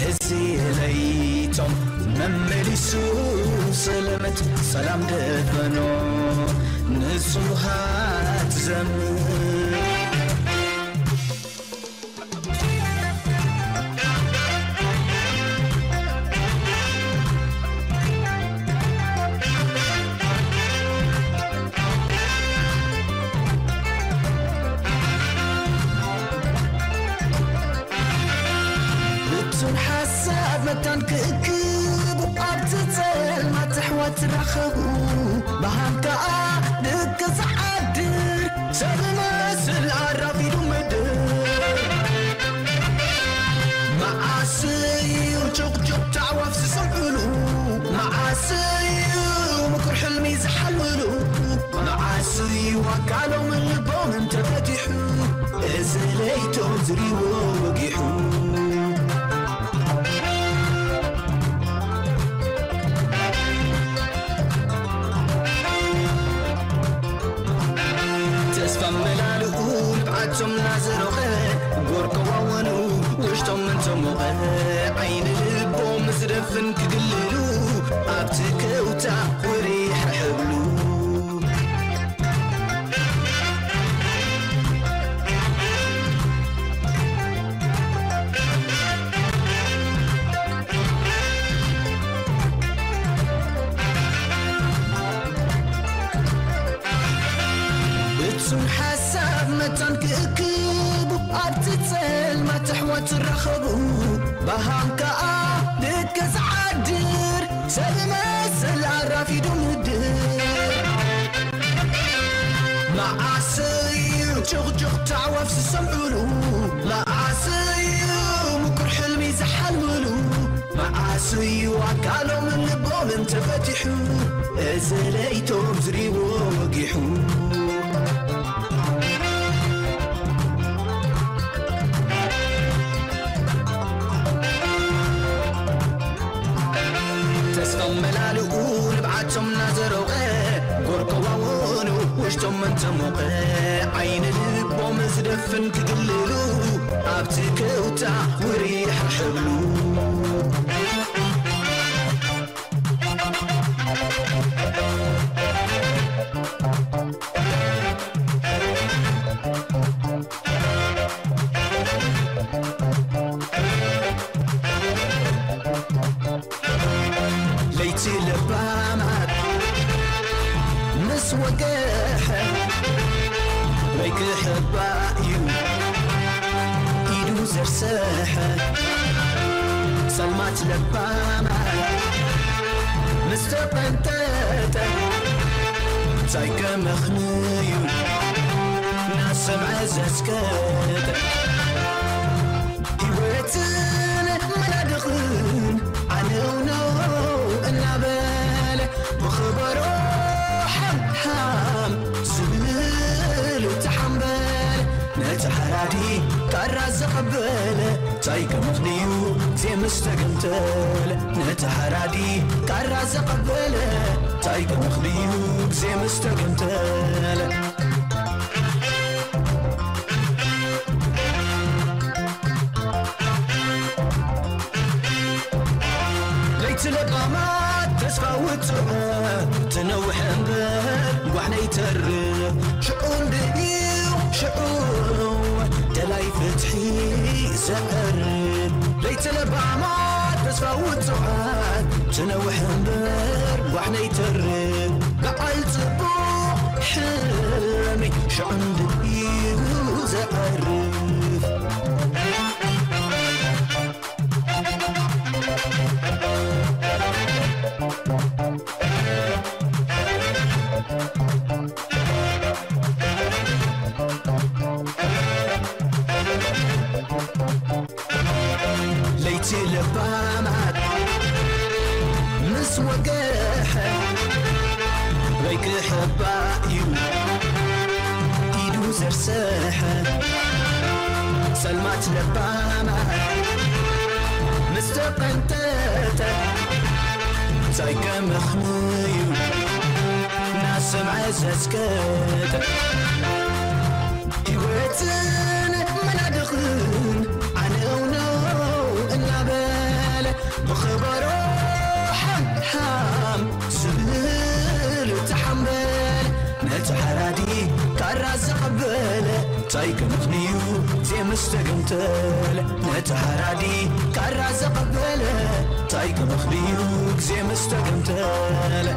እዚ ለይቶም መመሊሱ ሰለመት ሰላም ደፈኖ ንጹሃት ዘምር ብቱን ሓሳብ መታን ክእክቡ ኣብቲ ጸልማት ኣሕዋት ትራኸቡ ብሃም ከኣ ደቂ ዝዓድር ሰብ መስል ኣራፊዱ ምድር መዓስ እዩ ጭቕጭቕ ኣዕዋፍ ዝሰምዕሉ መዓስ እዩ ምኩር ሕልሚ ዝሓልምሉ መዓስ እዩ ኣካሎምን ልቦምን ተፈቲሑ እዚ ለይቶም ዝሪዎ ወጊሑ ተስፋ መላልኡ ንብዓቶም እናዘሮኸ ጎርኮ ዋወንኡ ውሽጦም እንቶም ዓይኒ ልቦም ዝደፍን ክግልሉ ኣብቲ ከውታ ውሪሕ ሕብሉ። ብጹም ሓሳብ መታን ክእክቡ ኣብቲ ጸልማት ኣሕዋት ትራኸቡ። ብሃም ከኣ ደገ ዝዓድር ሰብ መሰል ኣራፊዱ ምድር። መዓስ እዩ ጭቕጭቕ ኣዕዋፍ ዝሰምዑሉ? መዓስ እዩ ምቁር ሕልሚ ዝሓልምሉ? መዓስ እዩ ኣካሎምን ልቦምን ተፈቲሑ? እዚ ለይቶም ዝሪዎ ወጊሑ። ተስፋ መላልኡ ንብዓቶም እናዘሮቐ፣ ጎርኮ ዋወኑ ውሽጦም እንተሞቐ፣ ዓይኒ ልቦም ዝደፍን ክግልሉ ኣብቲ ከውታ ውሪሕ ሕብሉ። ለይቲ ለባማት ምስ ወገሐ፣ ወይ ክሕባእ እዩ ኢዱ ዘርሰሐ። ጸልማት ለባማት ምስ ተቐንጠጠ፣ እንታይ ከመኽንዩ ናሰምዐ ዘስከተ። ህይወትን መናድቕን ዓነውነው እናበለ፣ ብኽበሮ ሓምሓም ዝብል ተሓምበለ። ነቲ ሓራዲ ካራ ዘቐበለ፣ እንታይ ከምኽንዩ ግዜ ምስ ተገምተለ። ነቲ ሓራዲ ካራ ዘቐበለ፣ እንታይ ከምኽንዩ ግዜ ምስ ተገምተለ። ለይቲ ለባማት ተስፋ ውጹዕ ትነውሕ እምበር ጓሕ ነይተርፍ። ሽዑ እንድዩ ሽዑ ደላይ ፍትሒ ዘዕርፍ። ለይቲ ለባማት ተስፋ ውጹዓት ትነውሕ እምበር ጓሕ ነይተርፍ። በዓል ጽቡቕ ሕልሚ ሽዑ እንድዩ ዘዕርፍ። ለይቲ ለባማት ምስ ወገሐ፣ ወይ ክሕባእ እዩ ኢዱ ዘርሰሐ። ጸልማት ለባማት ምስ ተቐንጠጠ፣ እንታይ ከመኽንዩ ናሰምዐ ዘስከተ። ህይወትን መናድቕን ዓነውነው እናበለ፣ ብኽበሮ ሓምሓም ዝብል ተሓምበለ። ነቲ ሓራዲ ካራ ዘቐበለ፣ እንታይ ከምኽንዩ ግዜ ምስ ተገምተለ። ነቲ ሓራዲ ካራ ዘቐበለ፣ እንታይ ከምኽንዩ ግዜ ምስ ተገምተለ።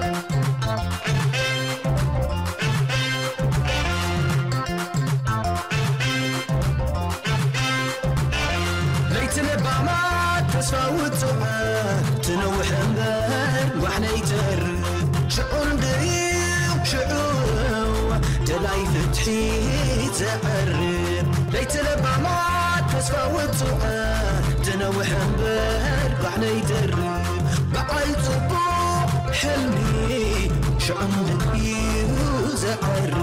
ለይቲ ለባማት ተስፋ ውጹዓት ትነውሕ እምበር ጓሕ ነይተርፍ። ሽዑ እንድዩ ሽዑ ደላይ ፍትሒ ዘዕርፍ። ለይቲ ለባማት ተስፋ ውጹዓት ትነውሕ እምበር ጓሕ ነይተርፍ። በዓል ጽቡቕ ሕልሚ ሽዑ እንድዩ ዘዕርፍ።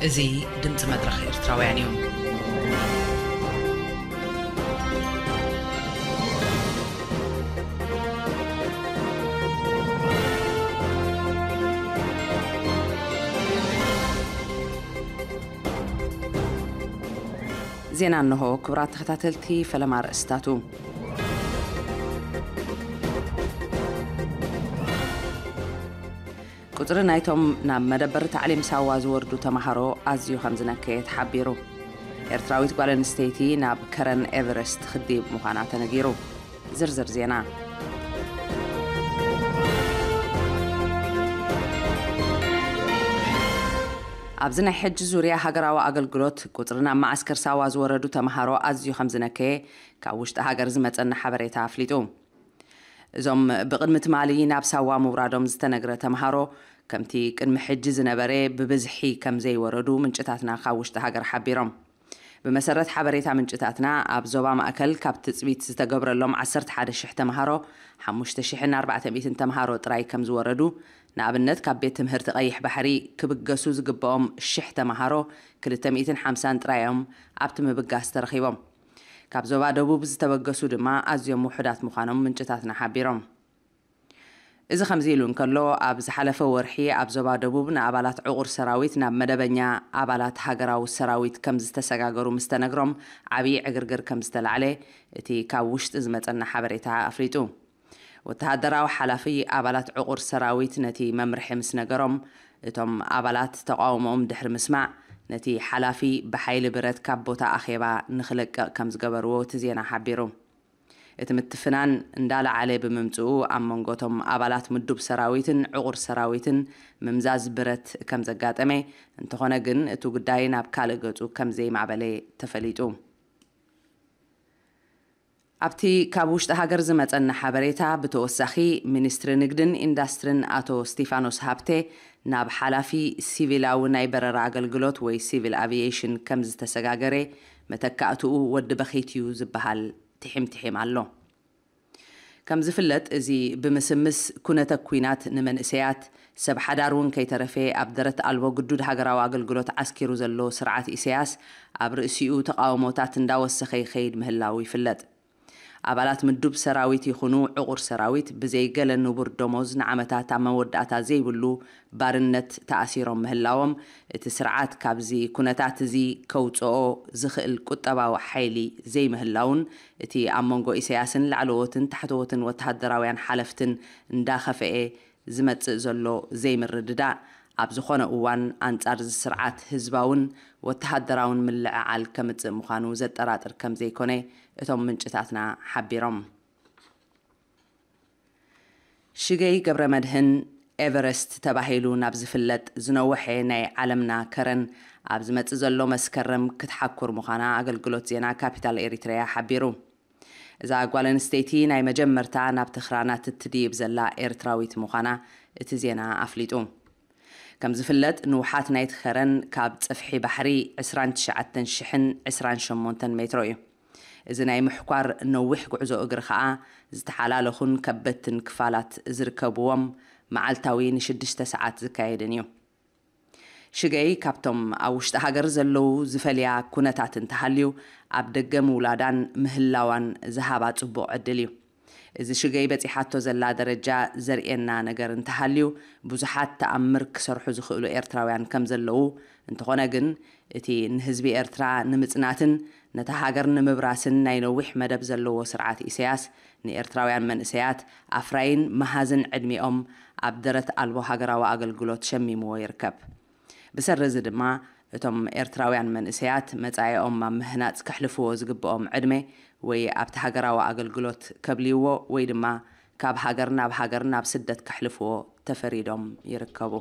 እዚ ድምፂ መድረኽ ኤርትራውያን እዩ። ዜና እንሆ። ክቡራት ተኸታተልቲ፣ ፈለማ ኣርእስታቱ። ቁጽሪ ናይቶም ናብ መደበር ታዕሊም ሳዋ ዝወርዱ ተማሃሮ ኣዝዩ ከም ዝነከየ ተሓቢሩ። ኤርትራዊት ጓል ኣንስተይቲ ናብ ከረን ኤቨረስት ትኽዲብ ምዃና ተነጊሩ። ዝርዝር ዜና። ኣብዚ ናይ ሕጂ ዙርያ ሃገራዊ ኣገልግሎት፣ ቁጽሪ ናብ መዓስከር ሳዋ ዝወረዱ ተማሃሮ ኣዝዩ ከም ዝነከየ ካብ ውሽጢ ሃገር ዝመጸና ሓበሬታ ኣፍሊጡ። እዞም ብቕድሚ ትማሊ ናብ ሳዋ ምውራዶም ዝተነግረ ተምሃሮ፣ ከምቲ ቅድሚ ሕጂ ዝነበረ ብብዝሒ ከም ዘይወረዱ ምንጭታትና ካብ ውሽጢ ሃገር ሓቢሮም። ብመሰረት ሓበሬታ ምንጭታትና፣ ኣብ ዞባ ማእከል ካብ ትጽቢት ዝተገብረሎም ዓሰርተ ሓደ ሽሕ ተምሃሮ፣ ሓሙሽተ ሽሕን ኣርባዕተ ሚእትን ተምሃሮ ጥራይ ከም ዝወረዱ፣ ንኣብነት ካብ ቤት ትምህርቲ ቀይሕ ባሕሪ ክብገሱ ዝግብኦም ሽሕ ተምሃሮ፣ ክልተ ሚእትን ሓምሳን ጥራይ እዮም ኣብቲ ምብጋስ ተረኺቦም። ካብ ዞባ ደቡብ ዝተበገሱ ድማ ኣዝዮም ውሑዳት ምዃኖም ምንጭታትና ሓቢሮም። እዚ ከምዚ ኢሉ እንከሎ፣ ኣብ ዝሓለፈ ወርሒ ኣብ ዞባ ደቡብ ንኣባላት ዕቑር ሰራዊት ናብ መደበኛ ኣባላት ሃገራዊ ሰራዊት ከም ዝተሰጋገሩ ምስ ተነግሮም፣ ዓብዪ ዕግርግር ከም ዝተላዕለ እቲ ካብ ውሽጢ ዝመጸና ሓበሬታ ኣፍሊጡ። ወተሃደራዊ ሓላፊ ኣባላት ዕቑር ሰራዊት ነቲ መምርሒ ምስ ነገሮም፣ እቶም ኣባላት ተቓውሞኦም ድሕሪ ምስማዕ፣ ነቲ ሓላፊ ብሓይሊ ብረት ካብ ቦታ ኣኼባ ንኽለቅቕ ከም ዝገበርዎ እቲ ዜና ሓቢሩ። እቲ ምትፍናን እንዳለዓለ ብምምጽኡ፣ ኣብ መንጎ እቶም ኣባላት ምዱብ ሰራዊትን ዕቑር ሰራዊትን ምምዛዝ ብረት ከም ዘጋጠመ፣ እንተኾነ ግን እቲ ጉዳይ ናብ ካልእ ገጹ ከም ዘይማዕበለ ተፈሊጡ። ኣብቲ ካብ ውሽጢ ሃገር ዝመጸና ሓበሬታ ብተወሳኺ፣ ሚኒስትሪ ንግድን ኢንዳስትሪን ኣቶ ስቲፋኖስ ሃብቴ ናብ ሓላፊ ሲቪላዊ ናይ በረራ ኣገልግሎት ወይ ሲቪል ኣቪዬሽን ከም ዝተሰጋገረ፣ መተካእትኡ ወዲ በኺት እዩ ዝበሃል ትሒም ትሒም ኣሎ። ከም ዝፍለጥ፣ እዚ ብምስምስ ኩነተ ኲናት ንመንእሰያት፣ ሰብ ሓዳር እውን ከይተረፈ ኣብ ደረት ኣልቦ ግዱድ ሃገራዊ ኣገልግሎት ዓስኪሩ ዘሎ ስርዓት ኢሳያስ፣ ኣብ ርእሲኡ ተቓውሞታት እንዳወሰኸ ይኸይድ ምህላዉ ይፍለጥ። ኣባላት ምዱብ ሰራዊት ይኹኑ ዕቑር ሰራዊት፣ ብዘይ ገለ ንቡር ደሞዝ ንዓመታት ኣብ መወዳእታ ዘይብሉ ባርነት ተኣሲሮም ምህላዎም፣ እቲ ስርዓት ካብዚ ኩነታት እዚ ከውጽኦ ዝኽእል ቁጠባዊ ሓይሊ ዘይምህላውን፣ እቲ ኣብ መንጎ ኢሳያስን ላዕለዎትን ታሕተዎትን ወተሃደራውያን ሓለፍትን እንዳኸፍኤ ዝመጽእ ዘሎ ዘይምርድዳእ፣ ኣብ ዝኾነ እዋን ኣንጻር እዚ ስርዓት ህዝባውን ወተሃደራውን ምልዕዓል ከምጽእ ምዃኑ ዘጠራጥር ከም ዘይኮነ እቶም ምንጭታትና ሓቢሮም። ሽገይ ገብረ መድህን፣ ኤቨረስት ተባሂሉ ናብ ዝፍለጥ ዝነውሐ ናይ ዓለምና ከረን፣ ኣብ ዝመጽእ ዘሎ መስከረም ክትሓኩር ምዃና ኣገልግሎት ዜና ካፒታል ኤሪትሪያ ሓቢሩ። እዛ ጓል ኣንስተይቲ ናይ መጀመርታ ናብቲ ክራናት እትድይብ ዘላ ኤርትራዊት ምዃና እቲ ዜና ኣፍሊጡ። ከም ዝፍለጥ፣ ንውሓት ናይቲ ከረን ካብ ጽፍሒ ባሕሪ ዕስራን ትሽዓተን ሽሕን ዕስራን ሸሞንተን ሜትሮ እዩ። እዚ ናይ ምሕኳር ነዊሕ ጉዕዞ እግሪ ኸኣ፣ ዝተሓላለኹን ከበድትን ክፋላት ዝርከብዎም፣ መዓልታዊ ንሽዱሽተ ሰዓት ዝካየድን እዩ። ሽገይ ካብቶም ኣብ ውሽጢ ሃገር ዘለዉ ዝፈልያ ኩነታት እንተሃልዩ፣ ኣብ ደገ ምውላዳን ምህላዋን ዝሃባ ጽቡቕ ዕድል እዩ። እዚ ሽገይ በጺሓቶ ዘላ ደረጃ ዘርእየና ነገር እንተሃልዩ፣ ብዙሓት ተኣምር ክሰርሑ ዝኽእሉ ኤርትራውያን ከም ዘለዉ፣ እንተኾነ ግን፣ እቲ ንህዝቢ ኤርትራ ንምጽናትን ነታ ሃገር ንምብራስን ናይ ነዊሕ መደብ ዘለዎ ስርዓት ኢሳያስ፣ ንኤርትራውያን መንእሰያት ኣፍራይን መሃዝን ዕድሚኦም ኣብ ደረት ኣልቦ ሃገራዊ ኣገልግሎት ሸሚምዎ ይርከብ። ብሰሪ እዚ ድማ፣ እቶም ኤርትራውያን መንእሰያት መጻኢኦም ኣብ ምህናጽ ከሕልፍዎ ዝግብኦም ዕድመ፣ ወይ ኣብቲ ሃገራዊ ኣገልግሎት ከብልይዎ፣ ወይ ድማ ካብ ሃገር ናብ ሃገር ናብ ስደት ከሕልፍዎ ተፈሪዶም ይርከቡ።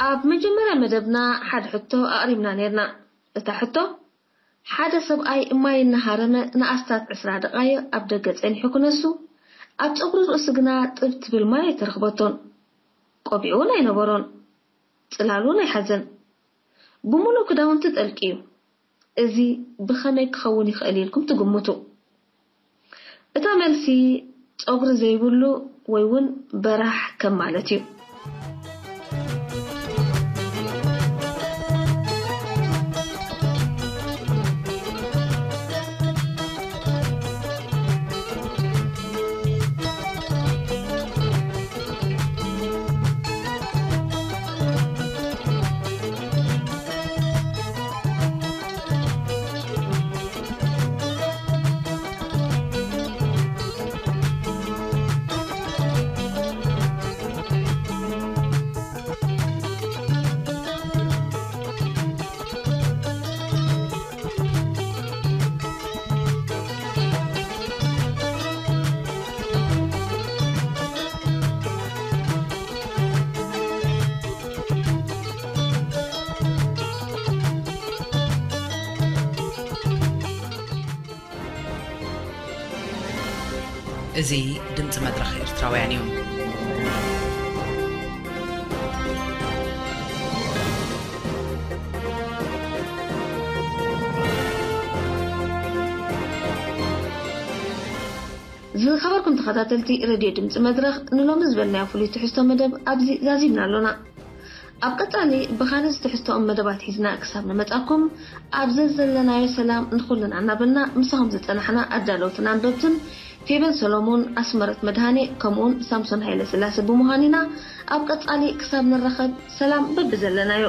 ኣብ መጀመርያ መደብና ሓደ ሕቶ ኣቕሪብና ነይርና። እታ ሕቶ፣ ሓደ ሰብኣይ ማይ እናሃረመ ንኣስታት ዕስራ ደቓይቕ ኣብ ደገ ጸኒሑ ክነሱ፣ ኣብ ጸጉሪ ርእሱ ግና ጥብ ትብል ማይ ኣይተረኽበቶን። ቆቢዕ እውን ኣይነበሮን። ጽላል እውን ኣይሓዘን። ብምሉእ ክዳውንቲ ጠልቂ እዩ። እዚ ብኸመይ ክኸውን ይኽእል ኢልኩም ትግምቱ? እታ መልሲ ጸጉሪ ዘይብሉ ወይ እውን በራሕ ከም ማለት እዩ። እዚ ድምፂ መድረኽ ኤርትራውያን እዩ። ዝኸበርኩም ተኸታተልቲ ሬድዮ ድምፂ መድረኽ፣ ንሎሚ ዝበልናዮ ፍሉይ ትሕዝቶ መደብ ኣብዚ ዛዚምና ኣሎና። ኣብ ቀጻሊ ብኻልእ ዝትሕዝቶኦም መደባት ሒዝና ክሳብ ንመጻኩም፣ ኣብ ዘዘለናዮ ሰላም ንኹልና እናበልና፣ ምሳኹም ዝጸናሕና ኣዳለውትን ኣንበብትን ፌበን ሰሎሞን፣ ኣስመረት መድሃኔ፣ ከምኡውን ሳምሶን ሃይለስላሴ ብምዃን ኢና። ኣብ ቀጻሊ ክሳብ ንራኸብ፣ ሰላም በብዘለናዮ።